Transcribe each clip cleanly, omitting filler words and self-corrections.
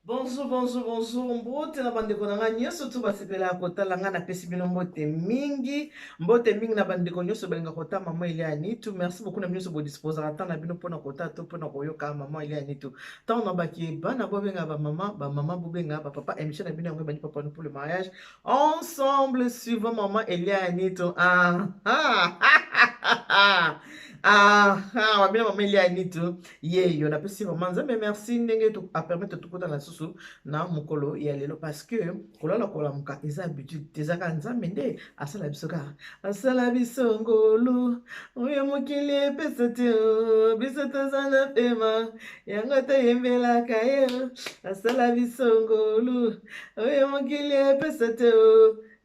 Bonjour, bonjour, bonjour. Mbote na bandeko na ngai nyonso tu basepelaka kotala ngai, napesi bino mbote mingi. Mbote mingi na bandeko nyonso balingaka kotala Mama Elia Nitu. Merci beaucoup na bino nyonso bodisposaka temps na bino mpona kotala to mpona koyoka Mama Elia Nitu. Ntango na baki bana bobenga ba mama, ba mama bobenga ba papa, émission na bino yango ebandi papa pour le mariage. Ensemble suivant Mama Elia Nitu. Ah ah ah ah ah, babina Mama Elia Nitu. Ye yo napesi vraiment Nzambe merci ndenge apermettre tokutana lisusu na mokolo ya lelo, parce que kolala kolamuka eza habitude te, ezaka Nzambe nde asala biso, kaka asala biso ngolu oyo mokili epesa te. Biso toza na pema, yango toyembelaka ye. Asala biso ngolu oyo mokili epesa te,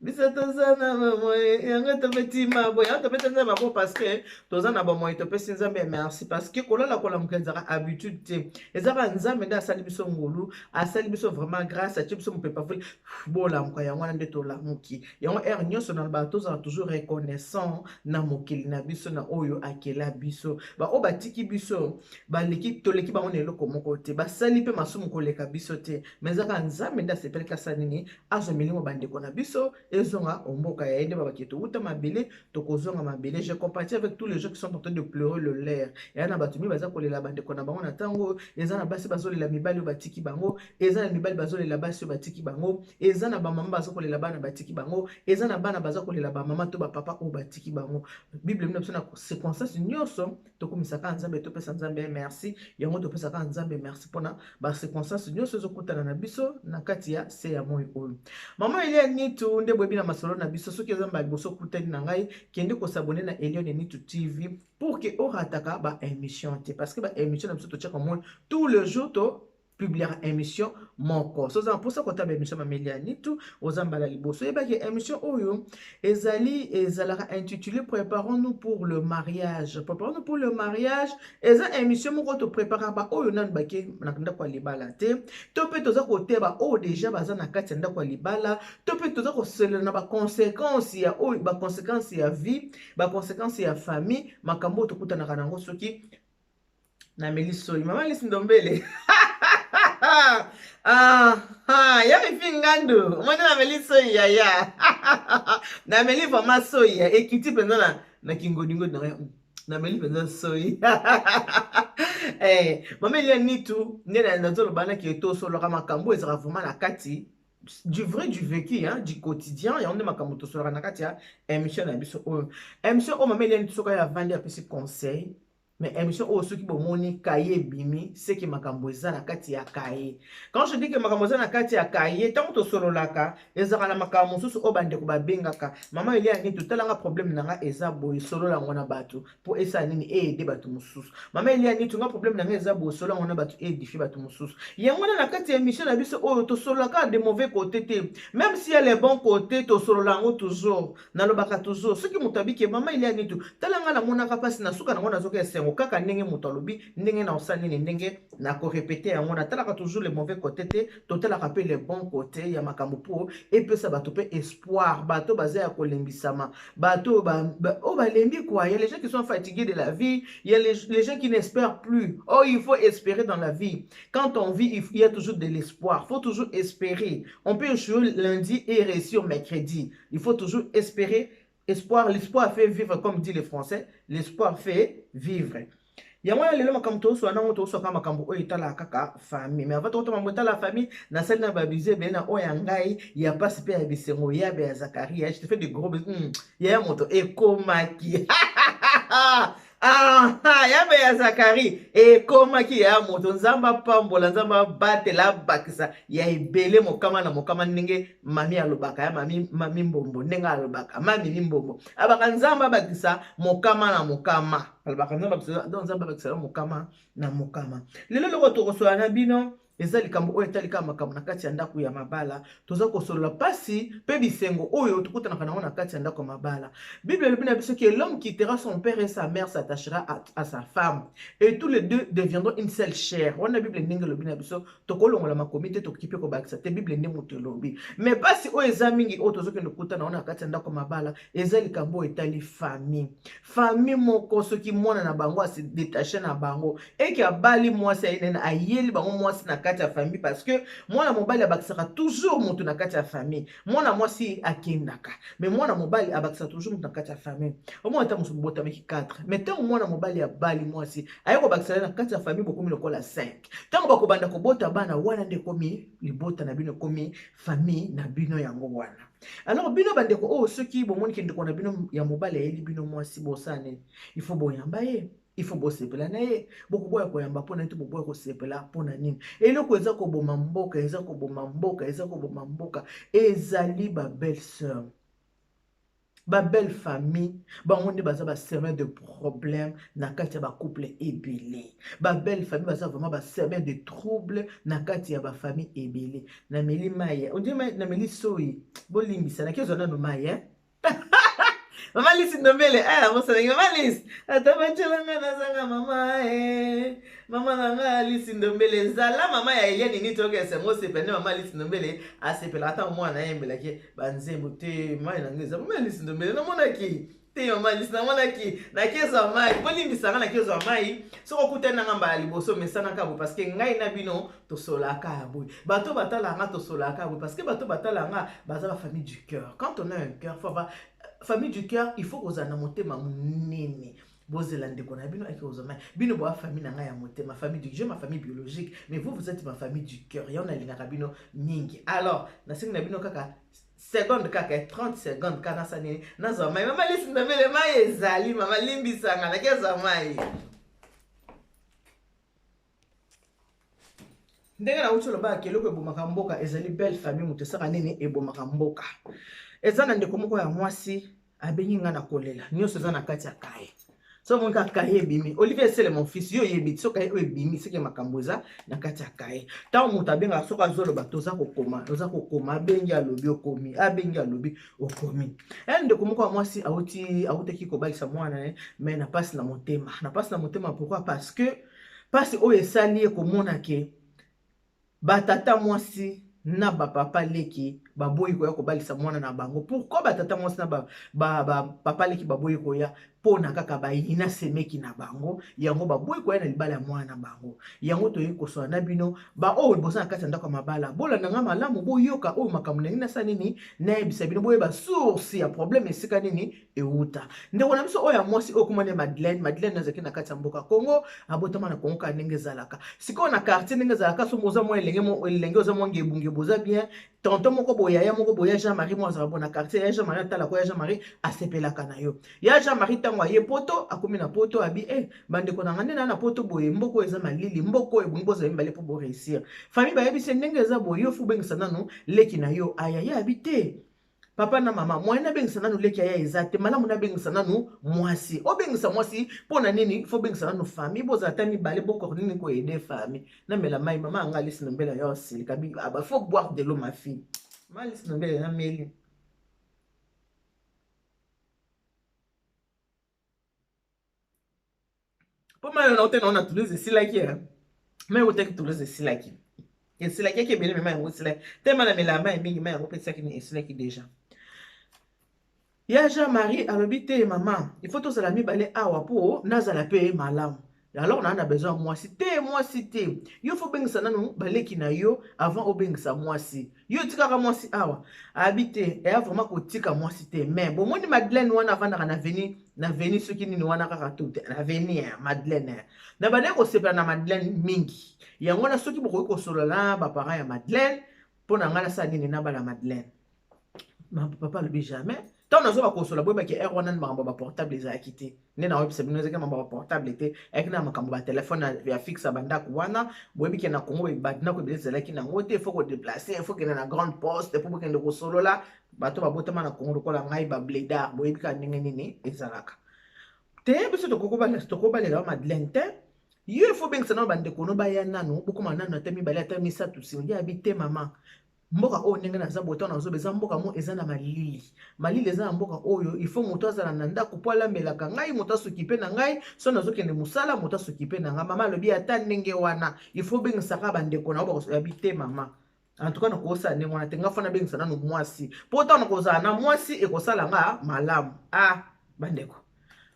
biso toza na bomoi, yango tobeti mabo, yango tobeti Nzambe mabo, parce que toza na bomoi, topesi Nzambe merci, parce que kolala kolamuka ezalaka habitude te, ezaka Nzambe nde asali biso ngolu, asali biso vraiment grâce, atie biso mopepa fuli bolamuka. Yango wana nde tolamuki. Yango heure nyonso na bato tozala toujours reconnaissant na mokili na biso, na oyo akela biso. Baoyo batiki biso baleki, toleki bango na eloko moko te, basali mpe masumu koleka biso te, mais ezaka Nzambe nde asepelaki asala nini? Azwa milimo bandeko na biso ezonga omboka ya ye. Nde babaki towuta mabele, tokozonga mabele. Je compatis avec tous les gens qui sont en train de pleurer le leur. Eya na bato mingi baza kolela bandeko na bango na ntango oyo. Eza na basi bazolela mibali oyo batiki bango, eza na mibali bazolela basi oyo batiki bango, eza na bamama baza kolela bana batiki bango, eza na bana baza kolela bamama to bapapa oyo batiki bango. Bible bino biso na circonstance nyonso tokumisaka Nzambe, topesa Nzambe merci. Yango topesaka Nzambe merci mpona bacirconstance nyonso ezokutana na biso na kati ya se ya moi oyo. Mama Elia Nitu nde boyebi na masolo na biso. Soki eza mbala liboso okutani na ngai, kende kos'abonner na Elione Nitu TV pour que orataka baémission te, parce que baémission na biso totiaka moi tous les jours, to publiaka émission moko. So oza na mposa kotala baémission Mama Elia Nitu, oza mbala liboso, oyebaki émission oyo ezali, ezalaka intitulé "Préparons-nous pour le mariage". "Préparons-nous pour le mariage" eza émission moko topréparaka baoyo nanu bake na ndako ya libala te, to mpe toza koteya baoyo déjà baza na kati ya ndako ya libala, to mpe toza koselela na baconséquence ya oyo, baconséquence ya vie, baconséquence ya famille, makambo oyo tokutanaka nango. Soki nameli soyi, Mama Lisi Ndombele, ah, ah, ya mifi ngandu, omoni nameli soyi, yaya, nameli vraiment soyi ya ekiti mpenza na kingodingodi na ngai, nameli mpenza soyi. Mama Elia Nitu nde nazoloba naki, tosololaka makambo ezalaka vraiment na kati du vrai, du vécu, hein, du quotidien. Yango nde makambo tosololaka na kati ya émission na biso oyo. Émission oyo, Mama Elia Nitu soki oyo avandi apesi conseil, mais émission oyo soki bomoni kaye ebimi, seke makambo eza na kati ya kaye. Quand je dis que makambo eza na kati ya kaye, ntango tosololaka, ezalaka na makambo mosusu oyo bandeko babengaka: "Mama Elia nini, totalanga problème na nga eza boye, solola yango na bato mpo esala nini? Eaider bato mosusu. Mama Elia nini, tonga problème na nga eza boye, solola yango na bato, eédifier bato mosusu." Yango wana na kati ya émission na biso oyo tosololaka de mauvais côté te, même si ya les bons côté, tosolola yango toujours. Nalobaka toujours, soki moto abiki: "Mama Elia Nitu, tala nga namonaka mpasi, na suka nango nazoka esengo," kaka ndenge moto alobi, ndenge na osala nini, ndenge nakorépéter yango, natalaka toujours le mauvais côté te, totalaka mpe le bon côté ya makambo mpo epesa bato mpe espoir. Bato baza ya kolembisama, bato oyo balembi quoi. Il y a les gens qui sont fatigués de la vie, il y a les gens qui n'espèrent plus. Oh, il faut espérer dans la vie. Quand on vit, il y a toujours de l'espoir, faut toujours espérer. On peut échouer lundi et réussir mercredi. Il faut toujours espérer. Espoir, l'espoir fait vivre, comme dit les Français, l'espoir fait vivre. Yango wana lelo makambo tozoswa nango, tozoswaka makambo oyo etalaka kaka famille. Mais avant tokota makambo etala famille, nasali na babizu ebele na oyo ya ngai ya pasi mpe ya bisengo, yabe ya Zakaria. Je te fais de gros bisous. Yaya moto ekomaki. Ah, yabe ya Zakari ekomaki ya moto. Nzambe apambola, Nzambe abatela, abakisa ya ebele, mokama na mokama, ndenge mami alobaka ya mami, mami Mbombo, ndenge alobaka mami Mimbombo, abaka Nzambe abakisa mokama na mokama, alobaka Nzambe abakisa. Donc Nzambe abakisa mokama na mokama. Lelo eloko tokosola na bino eza likambo oyo etali kaka makambo na kati ya ndako ya mabala. Toza kosolola mpasi mpe bisengo oyo tokutanaka nango na kati ya ndako ya mabala. Bible elobi na biso que l'homme quittera son père et sa mère, s'attachera à sa femme et tous les deux deviendront une seule chair. Wana Bible ndenge elobi na biso, tokolongola makomi te, tokoki mpe kobakisa te. Bible nde moto elobi. Mais mpasi oyo eza mingi oyo tozokende kokutana wana na kati ya ndako ya mabala eza likambo oyo etali famille. Famille moko, soki mwana na bango ase détacher na bango, eke abali mwasi, aye nene ayeli bango mwasi na kati. kati ya famille, parce que mwana mobali abakisaka toujours moto na kati ya famille. Mwana mwasi akendaka, mais mwana mobali abakisaka toujours moto na kati ya famille. Omona ata mosusu bobotamaki 4, mais ntango mwana mobali abali mwasi, aye kobakisa ye na kati ya famille, bokomi lokola 5. Ntango bakobanda kobota bana wana, nde ekomi libota na bino, ekomi famille na bino yango wana. Alors bino bandeko oyo, soki bomoni ndeko na bino ya mobali ayeli bino mwasi, bosala nini? Il faut boyamba ye, il faut bosepela na ye. Bokoboya koyamba mpona nini to boboya kosepela mpona nini? Eloko eza koboma mboka, eza koboma mboka, eza koboma mboka, ezali babelle sœur, babelle famille. Bango nde baza basemeur de problème na kati ya bacouple ebele. Babelle famille baza vraiment basemeur de trouble na kati ya bafamille ebele. Nameli mai, ondire nameli soyi, bolimbisa, naki ozwa nano mai, eh? Mama Lisi Ndombele, eh, mosalangi Mama Lisi, ata batyelanga nazanga mama, eh. Mama na nga Lisi Ndombele, zala mama ya Eliane nini, toyoka esengo, osepela nde mama Lisi Ndombele asepela. Ata mwana ayembelaki banzembo te, mai na nga eza mama Lisi Ndombele. Namonaki te mama Lisi, namonaki nakezwa mai, bolimbisanga, nakezwa mai. Soki okutani nanga mbala liboso, mesanaka boye, parce que ngai na bino tosolaka ya boye. Bato batalanga, tosolaka boye, parce que bato batalanga baza bafamille du cœur. Quand on a un cœur, faut avoir famille du cœur, il faut kozala na motema monene. Bozela ndeko na bino ake kozwa mai. Bino boya famille na ngai ya motema, famille du, j'ai ma famille biologique, mais vous, vous êtes ma famille du cœur. Yango nalingaka bino mingi. Alors nasengi na bino kaka seconde, kaka 30 seconde kaka, nasala nini? Nazwa mai. Mama Lisi Ndombele, mai ezali. Mama, limbisanga, nakezwa mai. Ndenge nauti olobaka, eloko ebomaka mboka ezali belle famille. Moto esaka nini ebomaka mboka? Eza na ndeko moko ya mwasi abengi nga na kolela. Nyonso eza na kati ya kaye. So omoni kaka kaye ebimi, Olivier Esele, mon fils, yo oyebi, so kaye oyo ebimi, seke makambo eza na kati ya kaye. Ntango moto abengaka, soki azoloba, toza kokoma, toza kokoma. Abengi, alobi, okomi. Abengi, alobi, okomi. E ndeko moko ya mwasi auti, autaki kobalisa mwana ye, mais na mpasi na motema, na mpasi na motema. Pourquoi? Parce que mpasi oyo esali ye komona ke batata mwasi na bapapa leki baboyi koya kobalisa mwana na bango. Pourquoi batata mwasi na bapapa ba, ba, leki baboyi koya? Mpona kaka bayina semeki na bango, yango baboyi koya na libala ya mwana na bango. Yango toyei kosola na bino baoyo boza na kati ya ndako ya mabala. Bolanda nga malamu, boyoka oyo makambo ndenge nasala nini, nayebisa bino, boyeba source ya problème esika nini euta. Ndeko na biso oyo ya mwasi oyo komani ya Madeleine. Madeleine azalaki na kati ya mboka Congo, abotama na Congo kaka ndenge ezalaka sikoyo na quartier, ndenge ezalaka. So oza mwa elenge, elenge oza mwa ngebungebu, oza bien, tonton moko boye, yaya moko boye, ya Jean Marie mo azalaka bo na quartier, ya Jean Marie atalako, ya Jean Marie asepelaka na yo. Ya Jean Marie, ntango aye poto, akomi na poto, abi e bandeko na nga, nde na na poto boye, mboka oyo eza malili, mboka oyo ebongi bozala mibale mpo boréussir. Famille bayebisi ndenge eza boye, yo faut obengisa nanu leki na yo aya. Ye abi te, papa na mama, moyen nabengisa nanu leki aya eza te. Malamu nabengisa nanu mwasi. Obengisa mwasi mpo na nini? Faut obengisa nanu famille, bozala ta mibale, bokoko nini koaider famille. Namela mai. Mama yanga Alisi Nombela, yo osilika bi aba, faut boire de l'eau, ma fille. Mama Alisi Nombela, nameli mpo mai oyo naute nao na Toulouse esilaki. Mai eutaki Toulouse esilaki, esilaki yaki ebele, mais mai yango esilaki te. Ma namelaka mai mingi, mai yango mpe esilaki, esilaki déjà. Ya Jean Marie alobi te, mama, il faut tozala mibale awa mpo nazala mpe malamu. Alors naa na besoin ya mwasi te, mwasi te. Yo faut obengisa nanu baleki na yo avant obengisa mwasi. Yo otikaka mwasi awa? Abi te, eya vraiment kotika mwasi te. Mais bomoni Madeleine wana avandaka na veni, na veni soki nini wana kaka to te, na veni Madeleine. Na bandaki kosepela na Madeleine mingi. Yango wana, soki bokoki kosolola na baparent ya Madeleine mpo na ngai nasala nini, nabala Madeleine. Papa alobi jamais. Ntango nazoba kosola, boyebaki heure wana makambo ya baportable ezalaki te. Nde naoyebisa bino, ezalaki makambo ya baportable te, ayaki na makambo batelefone ya fixe ya bandako wana. Boyebi ke na Congo bandako ebele ezalaki nango te, faut kodéplacer, faut kende na grande poste mpo bokende kosolola. Bato babotama na Congo lokola ngai, bablédard, boyebi kaka ndenge nini ezalaka te. Biso tokobalela wa Madeleine te. Yo faut obengisa nano bandeko no baya nano, bokoma nano ata mibale, ata misato. Nsima ye abi te, mama, mboka oyo ndenge naza boye, ntango nazoba, eza mboka mo eza na malili, malili eza na mboka oyo. Il faut moto azala na ndako mpo alambelaka ngai, moto asokipe na ngai so nazokende mosala, moto asokipe na ngai. Mama alobi ata ndenge wana, il faut obengisaka bandeko na yo. Bakoyabi te, mama, en tout cas nakosala ndenge wana te. Nga faut nabengisa nanu mwasi, mpo ntango nakozala na mwasi ekosala nga malamu. Ah bandeko,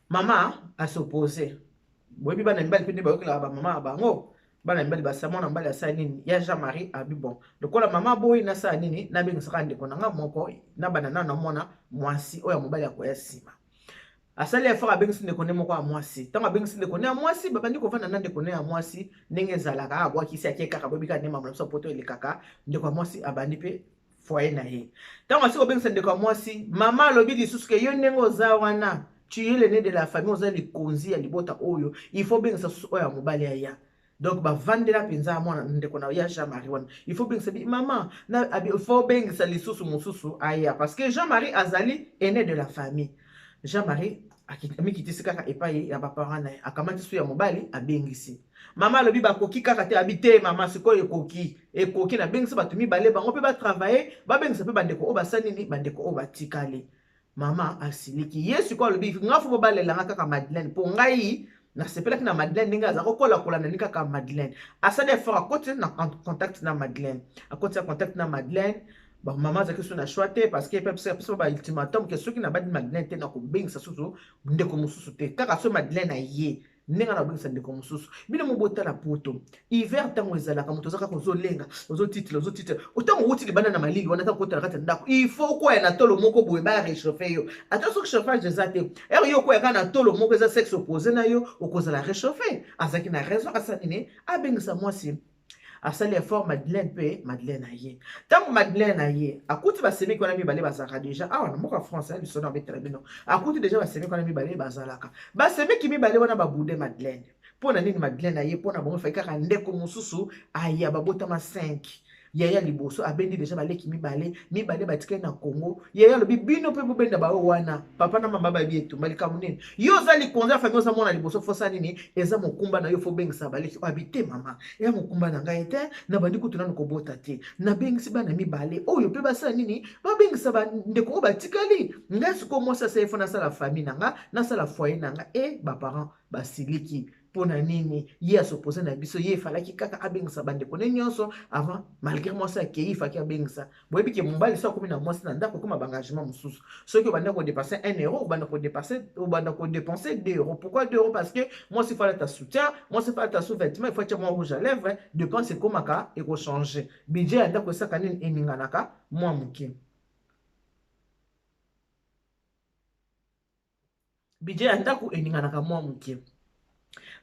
mama as'opposer. Boyebi bana mibali mpe nde bayokelaka bamama ya bango. Bana mibali basala, mwana mobali asala nini? Ya Jean Marie abi bon, lokola mama aboyi, nasala nini? Nabengisaka ndeko na nga moko, nabanda nano na mwana mwasi oyo ya mobali akoya nsima. Asali effort, abengisi ndeko ne moko ya mwasi. Ntango abengisi ndeko ne ya mwasi, babandi kovanda na ndeko ne ya mwasi ndenge ezalaka. Abwakisi, ake kaka, boyebi kaka nde mama na biso poto elekaka. Ndeko ya mwasi abandi mpe foyer na ye. Ntango asi kobengisa ndeko ya mwasi, mama alobi lisusu ke yo ndenge oza wana, tu es l'aîné de la famille, oza likonzi ya libota oyo, il faut bengisa susu oyo ya mobali aya. Donc bavandela mpenza mwana ndeko na ya Jean Marie wana, il faut bengisa bi mama na il faut bengisa lisusu mosusu aya, parce que Jean Marie azali aîné de la famille. Jean Marie amikitisi kaka epai ya baparent na ye, akamati su ya mobali, abengisi. Mama alobi bakoki kaka te. Abi te, mama, sikoyo ekoki, ekoki, nabengisi bato mibale, bango mpe batravaille, babengisa mpe bandeko oyo basali nini, bandeko oyo batikali. Mama asiliki ye. Sikoyo alobi nga faut bobalelanga kaka Madeleine, mpo ngai nasepelaki na Madeleine ndenge aza kokolakola nani kaka Madeleine. Asali effort, akoti na contact na Madeleine, akoti na contact na Madeleine. Bon, mama azalaki so na choix te, parce que apesa ba ultimatum ke soki nabadi Madeleine te, nakobengisa susu ndeko mosusu te, kaka so Madeleine aye ndenge na kobengisa ndeko mosusu. Bino mobotala poto, hiver ntango ezalaka, moto oza kaka ozolenga, ozotitela, ozotitela. Ntango owuti libanda na malili wana, ntango okotala kati ya ndako, il faut okwaya na tolo moko boye, baréchauffe yo. Ata soki chauffage eza te, ere yo okwaya kaka na tolo moko eza sexe opposé na yo, okozala réchauffé. Azalaki na raison. Asala nini? Abengisa mwasi. Asali effort, Madeleine mpe, Madeleine aye. Ntango Madeleine aye, akuti basemeki wana mibale bazalaka déjà awa na mboka France. Lisolo abetela bino, akuti déjà basemeki wana mibale bazalaka. Basemeki mibale wana babude Madeleine. Mpo na nini Madeleine aye? Mpo na bango efai kaka ndeko mosusu aya. Babotama 5. Yaya liboso abendi déjà baleki mibale, mibale batikali na Congo. Yaya alobi bino mpe bobenda baoyo wana. Papa na mama bayebi etumba likambo nini. Yo oza likonzi ya famille, oza mwana liboso, faut osala nini? Eza mokumba na yo, faut obengisa baleki oyo. Abi te, mama, eya mokumba na ngai te, nabandi kutu nanu kobota te, nabengisi bana mibale oyo mpe basala nini? Babengisa bandeko oyo batikali. Ngai sikoyo mwasi asali, faut nasala famille na nga, nasala foyer na nga. E baparent basiliki. Mpo na nini ye as'oppose na biso? Ye efalaki kaka abengisa bandeko ne nyonso avant. Malgré mwasi akei, efaki abengisa. Boyebi ke mobali so akomi na mwasi na ndako, ekoma baengagement mosusu. Soki obanda kodépense 1 euro, obanda kodépense, obanda kodépense 2 euros. Pourquoi 2 euros? Parce que mwasi faut alata soutien, mwasi faut alata sous vêtement, il faut atia mwa rouge à lèvre. Dépense ekomaka, ekochange. Budget ya ndako esaka nini? Eninganaka mwa moke. Budget ya ndako eninganaka mwa moke.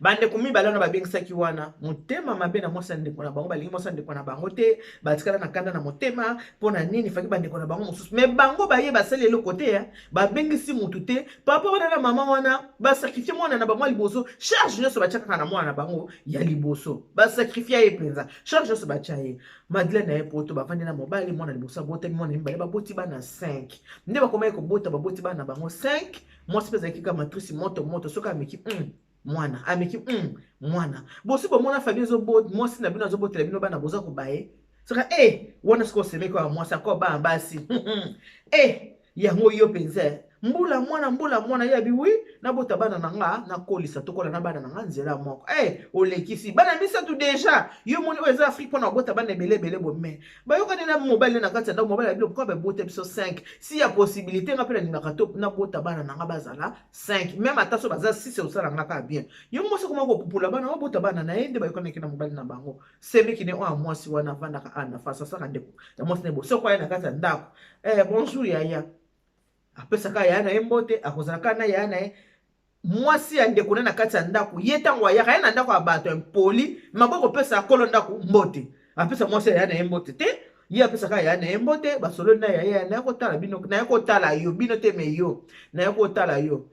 Bandeko mibale wana babengisaki wana, motema mabe na mwasi ya ndeko na bango. Balingi mwasi ya ndeko na bango te, batikala na kanda na motema. Mpo na nini faki bandeko na bango mosusu? Mais bango baye, basali eloko te, babengisi mutu te. Papa wana na mama wana basacrifie mwana na bango ya liboso. Charge nyonso batya kaka na mwana na bango ya liboso, basacrifie ye mpenza, charge nyonso batya ye. Madeleine na ye poto, bavandi na mobali, mwana liboso abotami, mwana mibale, baboti bana 5. Nde bakomaki kobota, baboti bana na bango 5. Mwasi mpe azalaki kaka matrice moto moto. Soki ameki mwana, ameki mwana. Bosi bomona famille, mwasi na bino azobotela bino bana, boza kobaye soka e wana. Soki osemeki wa mwasi ako bana basi e yango, yo mpenza mbula mwana, mbula mwana ye abi wi, nabota bana na nga, nakolisa, tokola na bana na nga nzela moko. E olekisi bana misato déjà. Yo moni oyo eza Afrique, mpona kobota bana ebele ebele bo. Mais bayokani na mobali na kati ya ndako. Mobali abi pourquoi babota biso 5? Si ya possibilité, nga mpe nalingaka to nabota bana na nga bazala 5, même ata so baza 6, osala nga kaka bien. Yo mwasi okoma kopupula bana, obota bana na ye. Nde bayokanaki na mobali na bango. Semeki ne oyo ya mwasi wana avandaka a na face, asaka ndeko ya mwasi ne bo. Soko aye na kati ya ndako, eh, bonjour yaya, apesaka yaya na ye mbote, akozala kaka na yaya na ye. Mwasi ya ndeko na kati ya ndako, ye ntango ayaka ye na ndako ya bato impoli, maboko opesa kolo ndako mbote, apesa mwasi ya yaya na ye mbote te. Ye apesaka yaya na ye mbote, basololi na yaya. Naye kotala bino, naye kotala yo, bino te, mais yo naye kotala yo.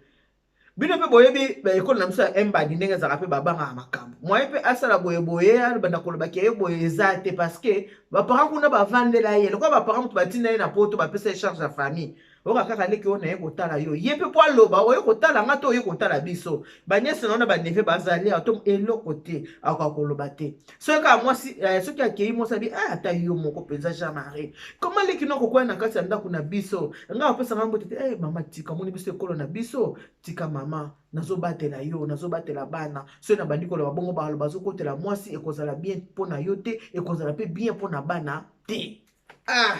Bino mpe boyebi ekolo na biso ya embadi ndenge ezalaka, mpe babangaka makambo. Moye mpe asala boyeboye, alobanda kolobaki ye boye eza te, parce que baparent kuna bavandela ye lokola baparent moto batinda ye na poto, bapesa ye charge ya famille. Oyoka kaka leki oyo naye kotala yo, ye mpe po aloba oye kotala nga to oye kotala biso, banièces na wana, baneveux bazali awa to eloko te, akoka koloba te. Soki kaka mwasi, soki akei, mwasi abi ah, ata yo moko mpenza Jean Marie, koma leki no akokwaya na kati ya ndako na biso, nga apesanga mbote te. Eh, mama, tika, omoni biso ekolo na biso, tika mama, nazobatela yo, nazobatela bana. Soki nabandi koloba bongo, baloba bazokotela mwasi, ekozala bien mpo na yo te, ekozala mpe bien mpo na bana te. Ah!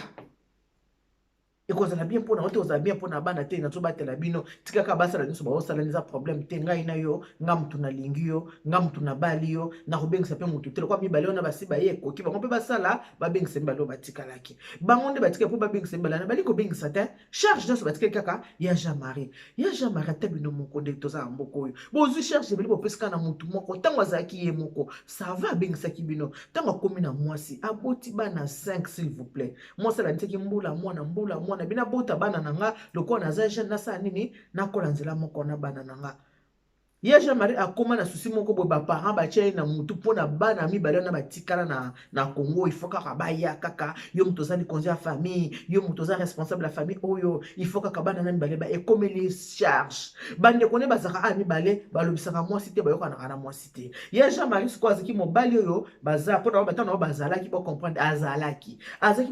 Ekozala bien mpo na yo te, kozala bien mpo na bana te. Nazobatela bino, tikaka basala nyonso baosala, eza problème te. Ngai na yo, nga mutu nalingi yo, nga mutu nabali yo, nakobengisa mpe mutu te. Lokwa mibale wana basi baye, ekoki bango mpe basala, babengisa mibale oyo batikalaki. Bango nde batikali mpo babengisa mibale wana, bali kobengisa te. Charge nyonso batikali kaka ya Jean Marie, ya Jean Marie. Ata bino moko nde toza na mboka oyo, bozwi charge ebele, bopesika na mutu moko. Ntango azalaki ye moko, ça va, abengisaki bino. Ntango akomi na mwasi, aboti bana 5, s'il vous plaît. Mwasi alandisaki mbula mwana, mbula mwana, bino abota bana na nga. Lokola naza jeune, nasala nini? Nakola nzela moko na bana na nga. Ye Jean Marie akóma na souci moko boye, baparent batia ye na mutu mpo na bana mibale wana batikala na Congo. Il faut kaka baya kaka. Yo moto oza likonzi ya famille, yo moto oza responsable ya famille oyo, il faut kaka bana na mibale ba ekomeli charge. Bandeko ne bazalaka a mibale, balobisaka mwasi te, bayokanaka na mwasi te. Ye Jean Marie sikoyo azalaki mobali oyo baza mpona batano oyo bazalaki bocomprendre, azalaki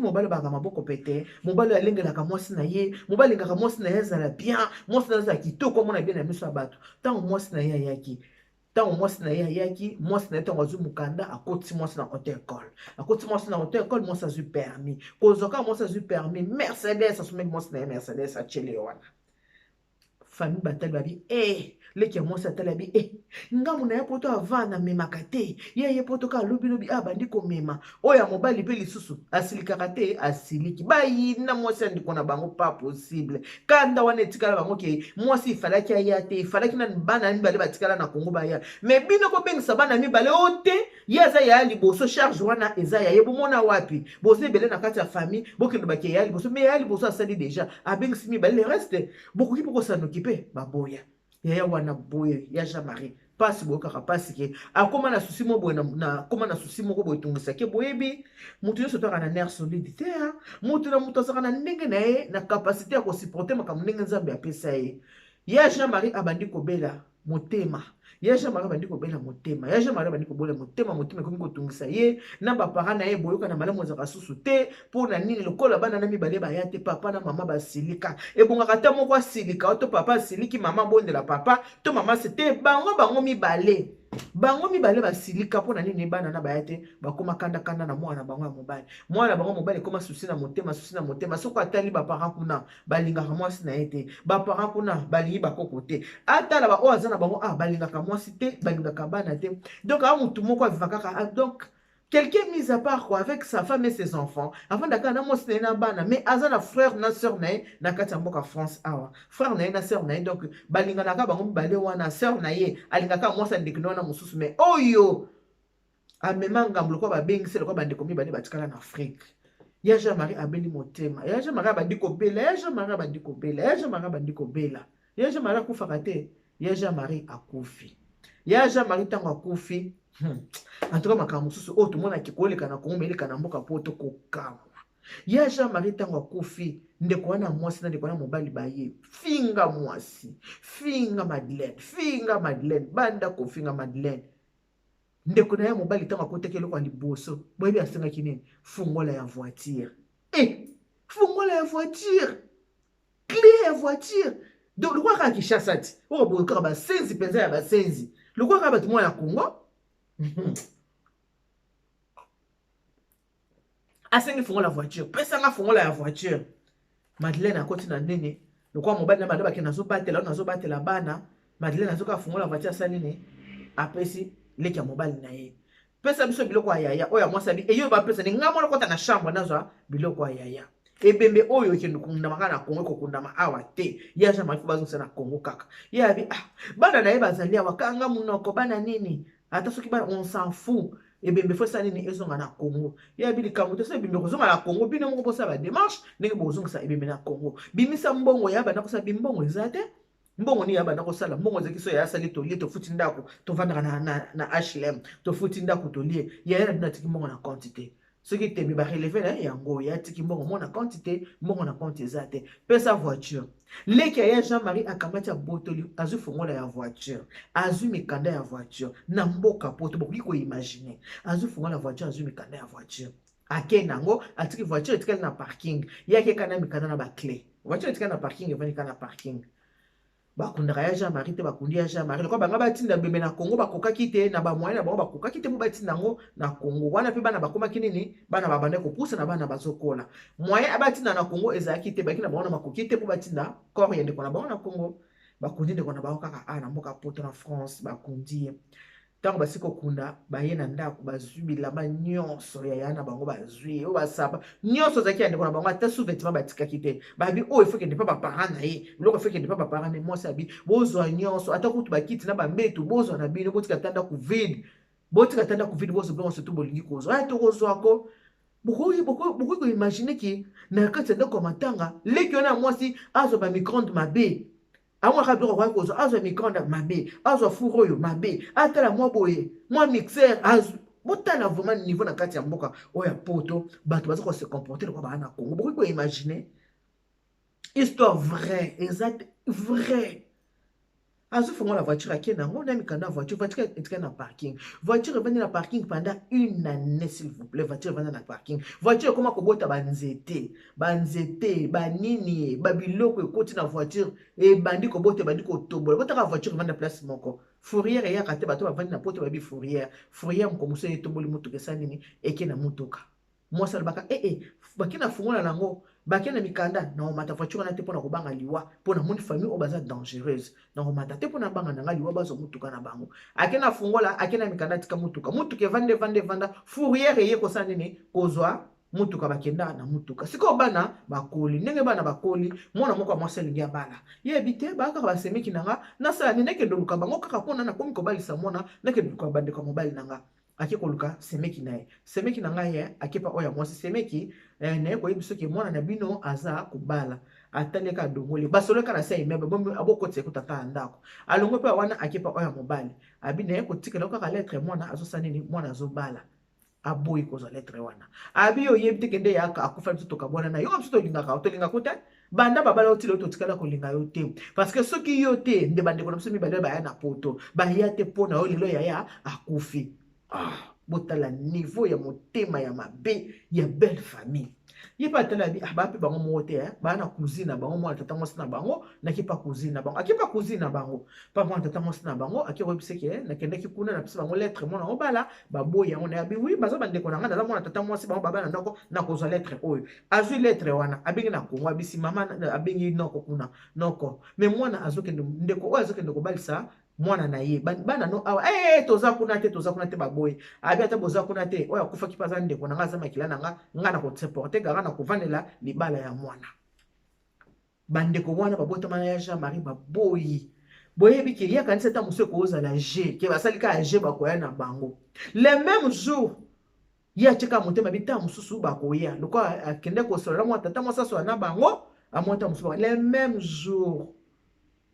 mobali oyo bazalaka maboko pete, mobali oyo alengelaka mwasi na ye, mobali alingaka mwasi na ye azala bien, mwasi na ye azala kitoko, amona bien na miso ya bato. Ntango mwasi na ye ayaki, ntango mwasi na ye ayaki, mwasi na ye ntango azwi mokanda, akotisi mwasi na auto école, akotisi mwasi na auto école, mwasi azwi permis. Kozwa kaka mwasi azwi permis, Mercedes, asomeli mwasi na ye Mercedes, atiele ye wana. Famille batali, babi e leki ya mwasi atali, abi e ngambo na ye poto avant namemaka te, ye ye poto kaka lobilobi abandi komema. Oyo ya mobali mpe lisusu asilikaka te, asiliki, bayina mwasi ya ndeko na bango, pas possible. Kanda wana etikala bango ke mwasi ifalaki aya te, ifalaki nani bana mibale batikala na Kongo baya. Mais bino kobengisa bana mibale o te, ye aza yaya liboso, charge wana eza ya ye. Bomona wapi? Boza ebele na kati ya famille, bokende bake yaya liboso. Mais yaya liboso asali déjà, abengisi mibale, le reste bokoki mpo kosanoki mpe baboya yaya wana boye. Ya Jean Marie mpasi, boyokaka mpasi ke akóma na souci mo boye, akóma na souci moko boye etungisaki. Boyebi, moto nyonso toyaka na nerf solide te. Moto na moto azalaka na ndenge na ye, na capacité ya kosupporter makambo ndenge Nzambe apesa ye. Ya Jean Marie abandi kobela motema, ya Jean Marie abandi kobela motema, ya Jean Marie abandi kobela motema. Motema ekomi kotungisa ye na baparent na ye, boyoka na malamu ezalaka susu te. Mpo na nini? Lokola bana na mibale baya te, papa na mama basilika. Ebongaka ata moko asilika, to papa asiliki, mama abondela papa, to mama se te. Bango mibale, bango mibale basilika. Mpo na nini? Bana na baya te, bakóma kandakanda na mwana bango ya mobali. Mwana bango mobali ekóma souci na motema, souci na motema. Soki atali baparent kuna, balingaka mwasi na ye te, baparent kuna balingi bakoko te, atala baoyo aza na bango, ah, balingaka mwasi te, balingaka bana te. Donc a motu moko aviva kaka, donc quelqu'un mis à part quoi, avec sa femme et ses enfants. Avandaka na mwasi na ye na bana, mais aza na frère na sœur na ye na kati ya mboka France awa. Frère na ye na sœur na ye, donc balinganaka bango mibale wana. Sœur na ye alingaka mwasi ya ndeko na wana mosusu, mais oyo amema ngambo lokola babengisi, lokola bandeko mibale batikala na Afrique. Ya Jean Marie abeli motema, ya Jean Marie abandi kobela, ya Jean Marie abandi kobela, ya Jean Marie abandi kobela. Ya Jean Marie akufaka te, ya Jean Marie akufi. Ya Jean Marie ntango akufi, En tout cas, makambo mosusu oyo tomonaki koleka na Kongo, eleka na mboka po tokokamwa. Ya Jean Marie ntango akufi, ndeko wana mwasi na ndeko wana mobali baye finga mwasi, finga Madeleine, finga Madeleine, banda kofinga Madeleine. Ndeko na ye mobali ntango akotaki, eloko ya liboso boyebi asengaki nini? Fungola ya voiture. E fungola ya voiture, clé ya voiture. Donc lokola kaka Kinshasa ti oyo boye, kaka basenzi mpenza ya basenzi, lokola kaka bato mwa ya Congo. Asengi fungola voiture, pesanga fungola ya voiture. Madeleine akoti na nini, lokola mobali na banda bake, nazobatela, nazobatela bana. Madeleine azoka fungola voiture, asali nini? Apesi leki ya mobali na ye. Pesa biso biloko ya yaya oyo ya mwasi. Abi eyo bapesa ni nga mwana, kota na chambre, nazwa biloko ya yaya. Ebembe oyo ekende kokundama kaka na Kongo, ekokundama awa te. Ye Jean Marie, faut bazongisa na Kongo kaka. Ye abi ah, bana na ye bazali awa, kanga monoko, bana nini? Ata soki bana, on s'en fout. Ebembe faut esala nini? Ezonga na Kongo. Ye abi likambo te, so ebembe kozonga na Kongo, bino moko bosala badémarche ndenge bozongisa ebembe na Kongo. Bimisa mbongo ya banda kosala, bimbongo eza te. Mbongo nini ya banda kosala? Mbongo ezalaki so ya asali, tolie, tofuti ndako, tovandaka na HLM, tofuti ndako, tolie. Yaya na bino atiki mbongo na compte te. Soki tembe, barelever na ye yango. Ya atiki mbongo mo na compte te, mbongo na compte eza te. Pesa voiture. Leki ya Jean Marie akamati, abotoli, azwi fongola ya voiture, azwi mikanda ya voiture. Na mboka poto, bokoki koimaginer, azwi fongola ya voiture, azwi mikanda ya voiture, akei nango, atiki voiture etikali na parking. Ye akeka na mikanda na baclé, voiture etikali na parking, evandi kaka na parking. Bakundaka ya Jean Marie te, bakundi ya Jean Marie lokola banga batinda bembe na Congo, bakokaki te na bamoyen na bango, bakokaki te mpo batinda yango na Congo. Wana mpe bana bakomaki nini? Bana babandaki kopusa na bana bazokola, moyen batinda na Congo ezalaki te, baki na bango na makoki te mpo batinda corps ya ndeko na bango na Congo. Bakundi ndeko na bango kaka a na mboka Poto, na France. Bakundi ye. Ntango basi kokunda, baye na ndako, bazwi bilamba nyonso ya ya na bango, bazwi oyo basapa nyonso azalaki ya ndeko na bango, ata sous-vêtement batikaki te. Babi oyo efo kende mpa baparent na ye, biloko efo kende mpa baparent na ye. Mwasi abi: bozwa nyonso, ata kutu bakiti na bambeto, bozwa na bino, botika ata ndako vide, botika ata ndako vide, bozwa biloko surtout bolingi kozwa. Aya tokozwako. Bokoki koimaginer ke na kati ya ndako ya matanga, leki wana ya mwasi azwa bamicro-ondes mabe, amwaka biloko akoki kozwa, azwa micro-ondes mabe, azwa four oyo mabe, atala mwa boye, mwa mixeur azwa. Botala vraiment niveau na kati ya mboka oyo ya Poto, bato baza kose comporter lokola baa na Congo. Bokoki koimaginer, histoire vraie, eza vrai. Azofongola voiture, ake nango na mikanda ya voiture. Voiture etikali na parking, voiture evandi na parking pendant une année. S'il vous plaît, voiture evandi na parking, voiture ekoma kobota banzete, banzete banini, babiloko ekoti na voiture, ebandi kobota, ebandi kotombola. Botaka voiture evandi na place moko, fourrière eyaka te. Bato bavandi na Poto bayebi fourrière. Fourrière moko mosusu etomboli motuka, esa nini, eke na motuka. Mwasi alobaka ee, bake na fungola nango, bake na mikanda. Na komata voiture wana te mpo na kobanga liwa, mpo namoni famille oyo baza dangereuse. Na komata te mpo na banga na nga liwa, bazwa motuka na bango. Ake na fungola, ake na mikanda, atika motuka. Motuka evanda, evanda, evanda, fourrière eye kosala nini? Kozwa motuka. Bakenda na motuka. Sikoyo bana bakoli. Ndenge bana bakoli, mwana moko ya mwasi alingi abala. Yebi te, baa kaka basemeki na nga, nasala nini? Nakende oluka bango kaka mpona nakomi kobalisa mwana, nakende luka bandeko ya mobali na nga. Ake koluka semeki na ye. Semeki na ngai ye akepa oyo ya mwasi, semeki naye koyebi soki mwana na bino aza kobala. Atali eka, adongoli, basololeka na se ya immeuble, abokotisa ekuta ata ya ndako. Alongwe mpe wana, akepa oyo ya mobali, abi naye kotikela kaka lettre, mwana azosala nini? Mwana azobala. Aboyi kozwa lettre wana. Abi yo oyebi te, kende yaka akufa, biso tokabwana na yo, biso tolingaka, tolingaka te. Banda babala otila oyo, totikala kolinga yo te, parce que soki yo te nde bandeko na biso mibale baya na Poto baya te mpo na yo. Lelo yaya akufi. Ah, botala niveau ya motema ya mabe ya belle famille. Ye mpe atala bi, ah, baa mpe bango moko te, baa na cousine na bango, mwana tata mwasi na bango. Nakepa cousine na bango, akepa cousine na bango mpa mwana tata mwasi na bango. Ake koyebisa ke nakendaki kuna, napesa bango lettre, mwana obala, baboyi yango. Nayabi wi, baza bandeko na ngai, naza mwana tata mwasi, bango baba na ndako, nakozwa lettre oyo. Azwi lettre wana, abengi na Kongo, abisi mama, abengi noko kuna, noko me mwana azokende, ndeko oyo azokende kobalisa mwana na ye, bana no awa. Hey, toza kuna te, toza kuna te. Baboyi. Abi ata boza kuna te, oyo akufaki mpe aza ndeko na nga, aza makila na nga, nga na kosupporter kaka na kovandela libala ya mwana. Bandeko wana babotama ya Jean Marie baboyi. Boyebi ke ye akanisi ata mosu ekozala je ke basali kaka je, bakoya na bango le même jour. Ye atieka motema bi ta mosusu bakoya, lokola akende kosolola mwa tata mwasi, asola na bango, amwa ta mosusu. Le même jour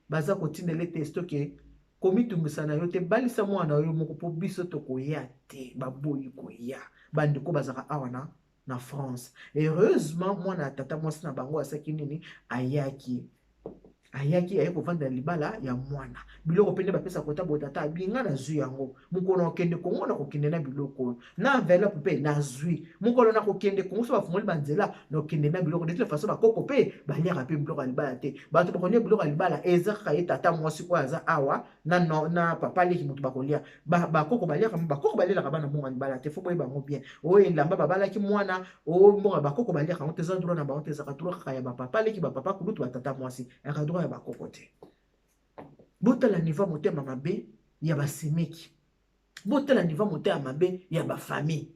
baza kotindela ete estoke komitungisa na yo te, balisa mwana yo moko mpo biso tokoya te. Baboyi koya, bandeko bazalaka awa na France. Heureusement mwana ya tata mwasi na bango asaki nini? Ayaki, ayaki, aye kovandela libala ya mwana. Biloko mpe nde bapesa kota boye, tata abinga, nazwi yango. Mokolo nakokende Kongo, nakokende na biloko oyo na enveloppe mpe nazwi. Mokolo nakokende Kongo, so bafungoli banzela, nakokende na biloko. De toute façon bakoko mpe baliaka mpe biloko ya libala te. Bato bakolia biloko ya libala eza kaka ye tata mwasi oyo aza awa na papa leki, moto bakolia. Bakoko baliaka, bakoko balielaka bana mbongo ya libala te. Fo boyeba yango bien. Oyo elamba babalaki mwana, oyo mbongo ya bakoko baliaka yango te, eza droit na bango te. Ezaka droit kaka ya bapapa leki, bapapa kulutu, batata mwasi, yaka droit ya bakoko te. Botala niveau ya motema mabe ya basemeki, botala niveau ya motema mabe ya bafamille.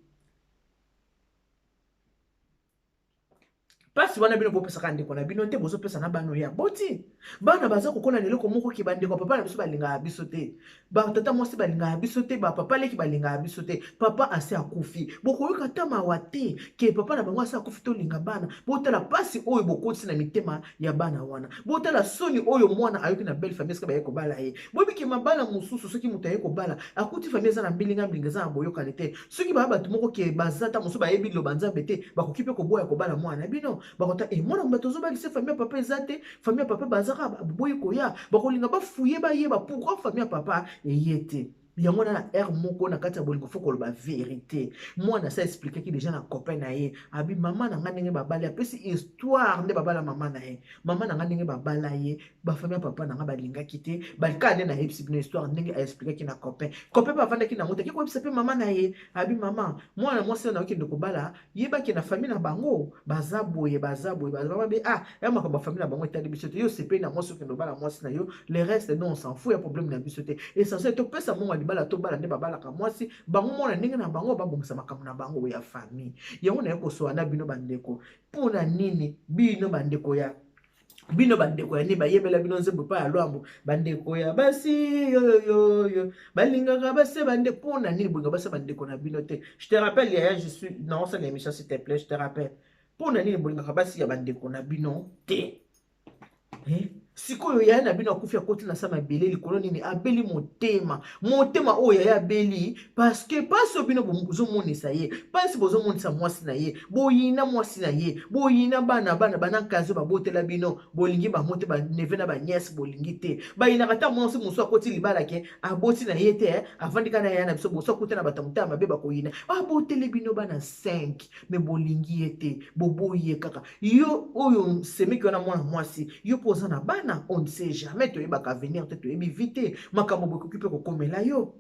Mpasi wana bino bopesaka ndeko na bino te, bozopesa na bana oyo ya boti. Bana baza kokola na eloko moko ke bandeko ya papa na biso balingaka biso te, batata mwasi balingaka biso te, bapapa leki balingaka biso te. Papa asi akufi, bokoyoka ata mawa te ke papa na bango asi akufi, tolinga bana. Botala mpasi oyo bokotisi na mitema ya bana wana. Botala soni oyo mwana ayoki na belle famille esika baye kobala ye. Boyebi ke mabala mosusu, soki moto aye kobala, akuti famille eza na mbilinga mbilinga, eza na boyokani te, soki baya bato moko ke baza ta mosusu bayebi liloba Nzambe te, bakoki mpe koboya kobala mwana na bino. Bakota e mwana bato ozobalisa, famille ya papa eza te, famille ya papa bazaka boyi koya, bakolinga bafuye, bayeba pourquoi famille ya papa eye te. Yango wana na heure moko na kati ya bolingo fo koloba verité. Mwana sa expliquaki déjà na copain na ye, abi mama na nga ndenge babali, apesi histoire nde babala mama na ye, mama na nga ndenge babala ye, bafami ya papa na nga balingaki te. Balika nde nayebisi bino histoire ndenge aexpliquaki na copain. Copain mpe avandaki nango te, ake koyebisa mpe mama na ye, abi mama, mwana mwasi na okende kobala, yebaki na famille na bango baza boye, baza boye, baza mabe. Ah, ya makambo ya famille na bango etali biso te. Yo osepeli na mwasi, okende obala mwasi na yo, le reste non, on s'en fout, ya problème na biso te. Essentiel topesa mbongo ya libala, tobala nde babalaka mwasi bango mona ndenge na bango, babongisa makambo na bango ya famille. Yango naye kosola na bino bandeko, mpona nini bino bandeko ya bino, bandeko ya nini, bayebela bino nzembo epai ya Lwambo, bandeko ya basi yoyoyo balingaka basi bandeko, mpona nini bolinga basi bandeko na bino te? Je te rappelle, yaya, je suis naosala émission, s'il te plaît, je te rappelle, mpona nini bolingaka basi ya bandeko na bino te, eh? Sikoyo yaya na bino akufi, akoti na sa mabele likolo nini, abeli motema. Motema oyo yaya abeli parce que mpasi oyo bino bozomonisa ye, mpasi bozomonisa mwasi na ye, boyina mwasi na ye, boyina bana, bana banakazi oyo babotela bino, bolingi bango te, baneveux na banièces bolingi te. Bayinaka ata mwasi mosusu akoti libala ke aboti na ye te, avandi kaka na yaya na biso, boso akuta na bato ya motema mabe, bakoyina. Aboteli bino bana 5, me bolingi ye te, boboyi ye kaka. Yo oyo semeki wana, mwana mwasi, yo mpo oza na bana, on ne sait jamais, toyebaka avenir te, toyebi vie te, makambo bokoki mpe kokomela yo.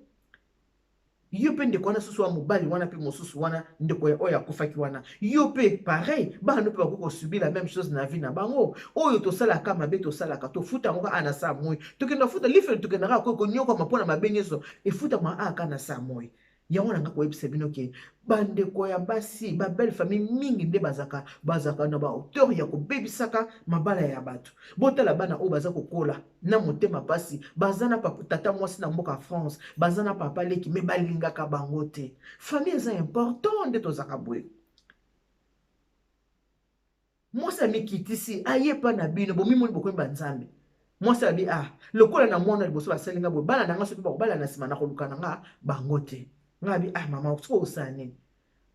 Yo mpe ndeko wana susu wa mobali wana mpe mosusu wana, ndeko oyo akufaki wana, yo mpe pareil, bana mpe bakoki kosubir la même chose na vie na bango. Oyo tosalaka mabe, tosalaka, tofuta yango kaka na sa moi. Tokenda futa lifelo, tokendaka konyokama mpona mabe nyonso efutama aka na sa moi. Yango nanga koyebisa bino ke bandeko ya basi, babelle famille mingi nde bazalaka na bahauteur ya kobebisaka mabala ya bato. Botala bana oyo baza kokola na motema mpasi, baza na tata mwasi na mboka France, baza na papa leki, me balingaka bango te. Famille eza important nde tozalaka boye. Mwasi amikitisi, aye epa na bino, bomimoni bokomi banzambe. Mwasi abi: "Ah, lokola na mwana liboso basali nga boye, bana na nga soki bakobala na nsima, na koluka na nga bango te." Nga abi: "Ah mama, soki osala nini?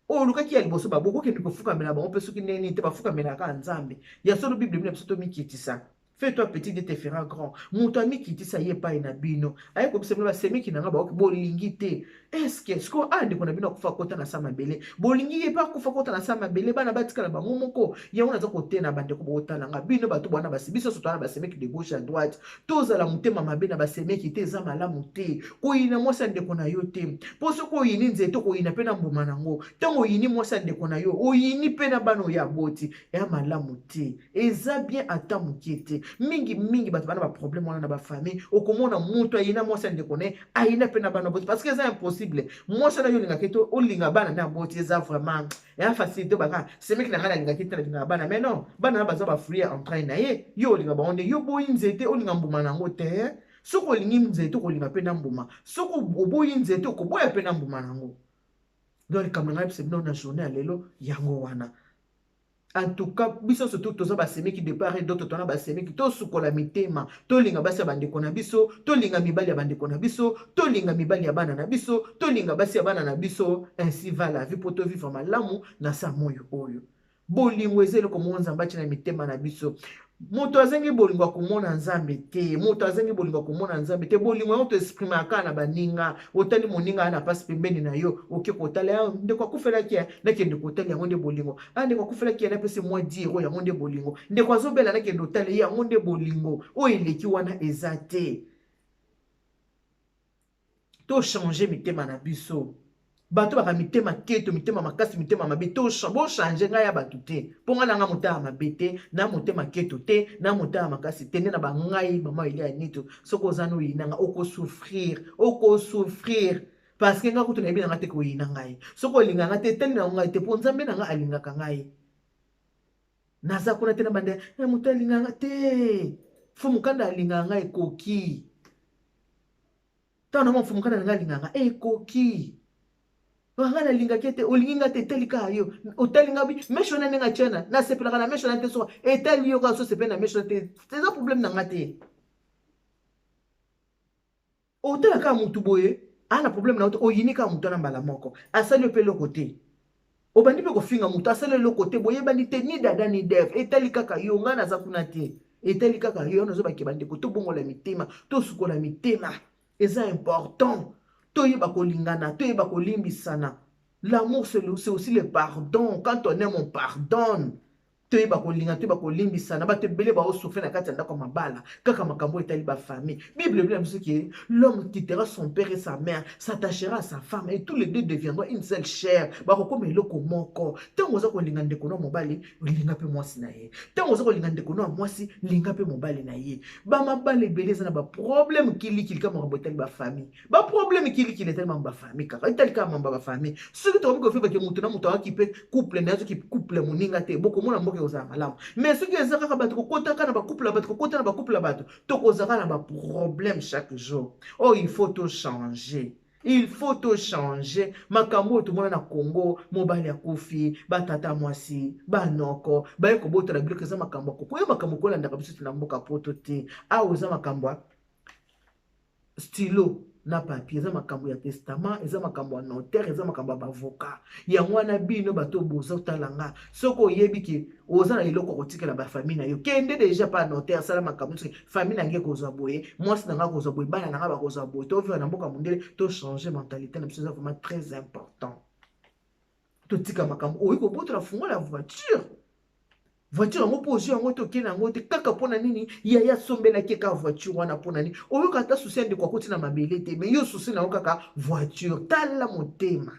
Oyo olukaki ya liboso, babokokende kofukamela bango mpe soki ndenge nini te, bafukamelaka Nzambe ya solo." Bible bino biso tomikitisa. Fais-toi petit, Dieu te fera grand. Moto amikitisa ye epai na bino, aye kobisa bino basemeki na nga, baoki bolingi te. Est-ce sikoyo a ndeko na bino akufa kota na sa mabele, bolingi ye mpe akufa kota na sa mabele, bana batikala bango moko? Yango naza kotena bandeko botala nga, bino bato bwana basi, biso nyonso towana basemeki de gauche à droite, tozala motema mabe na basemeki te, eza malamu te. Koyina mwasi ya ndeko na yo te, mpo soki oyini nzete, okoyina mpe na mbuma nango. Ntango oyini mwasi ya ndeko na yo, oyini mpe na bana oyo aboti, eya malamu te, eza bien ata moke te. Mingi mingi bato bana baproblème wana na bafamille, okomona moto ayina mwasi ya ndeko na ye, ayina mpe na bana aboti, parce que eza impossible. Mwasi wana yo olingaki te, olinga bana nde aboti, eza vraiment eya facilité. Baka semeki na ngai nalingaki te, nalingaka bana, mais non, bana na baza bafruit ya entraille na ye, yo olinga bango nde. Yo boyi nzete, olinga mbuma nango te. Soki olingi nzete, okolinga mpe na mbuma. Soki oboyi nzete, okoboya mpe na mbuma nango. Donc likambo na ngai bisa bino na journée ya lelo yango wana. En tout cas, biso surtout toza basemeki de part et d'autre, tona basemeki, tosukola mitema, tolinga basi ya bandeko na biso, tolinga mibali ya bandeko na biso, tolinga mibali ya bana na biso, tolinga basi ya bana na biso. Ainsi va la vie, mpo tovivre malamu na sa moi oyo. Bolingo eza eloko moko Nzambe atia na mitema na biso. Moto azangi bolingo akomona Nzambe te. Moto azangi bolingo akomona Nzambe te. Bolingo yango toexprimaka na baninga. Otali moninga na mpasi pembeni na yo, oke kotala ndeko akufelaki, nakende kotala, yango nde bolingo. A ndeko akufelaki, napesi mwa 10 euro, yango nde bolingo. Ndeko azobela, nakende otala ye, yango nde bolingo. Oyo eleki wana eza te. Tochange mitema na biso. Bato baka mitema keto, mitema makasi, mitema mabe, bochange. Ngai ya bato te, mpo ngai nanga motema mabe te, na motema keto te, na motema makasi te. Nde na bangai mama Elia Nito, soki oza na oyinanga, okosouffrir, okosouffrir, parce que ngai kutu nayebi nanga te koyina ngai. Soki olinganga te, etali nango ngai te, mpo Nzambe na ngai alingaka ngai. Naza kuna te na bande moto alinganga te. Fo mokanda alingaka ngai, ekoki. Ntango na mwa mokanda na ngai alingaka, ekoki. Ngai nalingaki ete olingi ngai te, etali kaka yo. Otali ngai mèche wana ndenge atiana, nasepelaka na mèche wana te. Soka etali yo kaka, so osepeli na mèche wana te, eza problème na nga te. Otala kaka motu boye aa na problème na yo te, oyini kaka motu wana mbala moko, asali yo mpe eloko te. Obandi mpe kofinga motu, asali eloko te, boyebani te, ni dada ni dev, etali kaka yo. Ngai naza kuna te, etali kaka yo. Nazobake bandeko, tobongola mitema, tosukola mitema, eza important. Toyeba kolingana, toyeba kolimbisana. L'amour, c'est aussi le pardon. Quand on aime, on pardonne. Toyeba kolinga, toyeba kolimbisana. Bato ebele baosouffrir na kati ya ndako ya mabala kaka makambo etali bafamille. Bible elobi na biso ke l'homme quittera son père et sa mère, s'attachera à sa femme, et tous les deux deviendront une seule chair. Bakokoma eloko moko. Ntango oza kolinga ndeko na mobali, linga mpe mwasi na ye. Ntango oza kolinga ndeko na mwasi, linga mpe mobali na ye. Bamabala ebele eza na baproblème kilikili kaka makambo etali bafamille. Baproblème kilikili etali mambo bafamille, kaka etali kaka mambo ya bafamille. Soki tokomi kovivre ke moto na moto aoki mpe couple na ye, soki couple moninga te, bokomona mboka ekozala malamu. Mais soki eza kaka bato kokotaka na bacouple ya bato, kokota na bacouple ya bato, tokozala na baproblème chaque jour. Oyo il faut tochanger, il faut tochanger makambo oyo tomona na Congo. Mobali akufi, batata mwasi, banoko baye kobotela biloko. Eza makambo ya kokoya, makambo kolandaka biso te na mboka Poto te. Awa eza makambo ya stylo na papier, eza makambo ya testament, eza makambo ya notaire, eza makambo ya baavocat. Yango wana bino bato bozotala nga, soki oyebi ke oza na eloko kotikela bafamille na yo, kende déjà pa notaire, asala makambo. Soki famille na ngai ekozwa boye, mwasi na ngai akozwa boye, bana na ngai bakozwa boye. Tovivre na mboka mondele, tochange mentalité na biso, eza vraiment très important. Totika makambo oyi kobotola fungola ya voiture. Voiture yango mpo ozwi yango te, okende yango te kaka mpona nini? Yaya asombelaki kaka voiture wana mpona nini? Oyoka ata souci ya ndeko akoti na mabele te, mais yo souci na yo kaka voiture. Tala motema.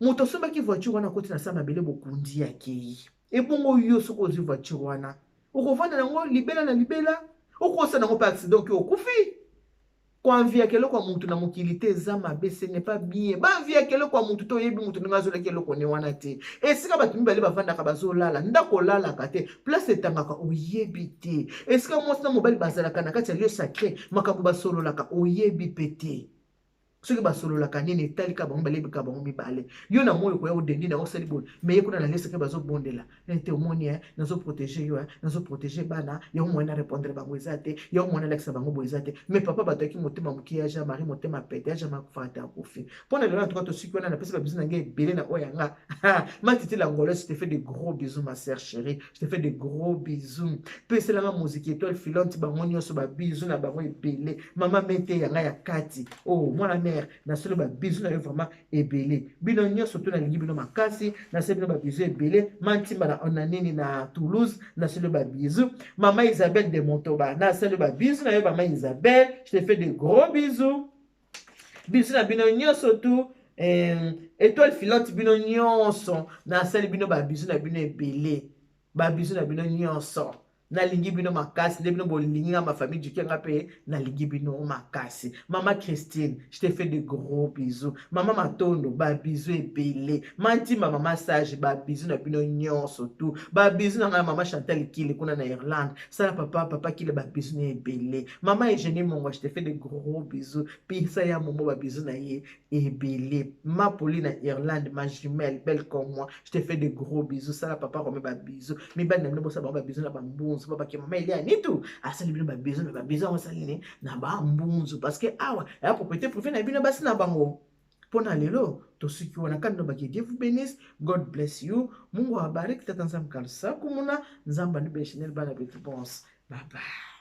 Moto asombaki voiture wana akoti na sa mabele, bokundi, akei. Ebongo yo, soki ozwi voiture wana, okovanda nango libela na libela? Okosala yango mpe accident, oki okufi. Koenviaka eloko ya mutu na mokili te, eza mabe, ce n'est pas bien. Baenviaka eloko ya mutu te. Oyebi mutu ndenge azolaki eloko ne wana te. Esika bato mibale bavandaka, bazolala, ndako olalaka te, place etangaka oyebi te. Esika mwasi na mobali bazalaka na kati ya lieu sacré, makambo basololaka oyebi mpe te. Soki basololaka nini, etalika bango, balebika bango mibale. Yo na moi okoya odendi na osali boye, mais ye kuna na lieu sacré bazobondela ete omoni, nazoprotéger yo, nazoprotéger bana yango. Moyen na répondre bango eza te, yango moyen nalakisa bango boye eza te. Mais papa, bato yaki motema moke ya Jean Marie, motema pete ya Jean Marie, akufaka te, akufi. Mpo na lelo na tuka tosuki wana. Napesi babisous na ngai ebele na oyo yanga Matiti Langolaise. Je te fais de gros bisous, ma sœur chérie, je te fais de gros bisous. Peselanga Moziki Étoile Filante, bango nyonso babisous na bango ebele. Mama Mete yanga ya kati, oh mwana mare, nasolo babisous na yo vraiment ebele. Bino nyonso to nalingi bino makasi, nasali bino babisous ebele. Mantimba na nini na Toulouse, nasali babisous. Mama Isabelle de Montoba, nasali babisous na yo. Mama Isabelle, je te fais de gros bisous. Bisous na bino nyonso tu. Étoile Filante, bino nyonso nasali bino babisous na bino ebele. Babisous na bino nyonso, nalingi bino makasi. Nde bino bolingi nga, ma famille duke, nga mpe nalingi bino makasi. Mama Christine, je te fais de gros bisous. Mama Matondo, babisous ebele. Mantimba, mama Sage, babisous na bino nyonso tu. Babisous na ngai mama Chantal Kile kuna na Irlande, sala papa, papa Kile, babisous na ebele. Mama Eugénie Mongo, je te fais de gros bisous. Pisa ya Momo, babisous na ye ebele. Ma Poli na Irlande, ma jumelle belle comme moi, je te fais de gros bisous. Sala papa Rome babisous. Mibali na bino, bosala bango babisous na bambunzu. Babake mama Elia Nitu asali bino babisous na babisous yango asali nini na bambunzu, parce que awa ya propriété privée na bino basi na bango. Mpo na lelo tosuki wana. Kandi nobaki, Dieu vous bénisse, God bless you, Mungu awabariki, tata Nzambe kalusa kumuna, Nzambe anubele. Chanel bana betu bons, bye bye.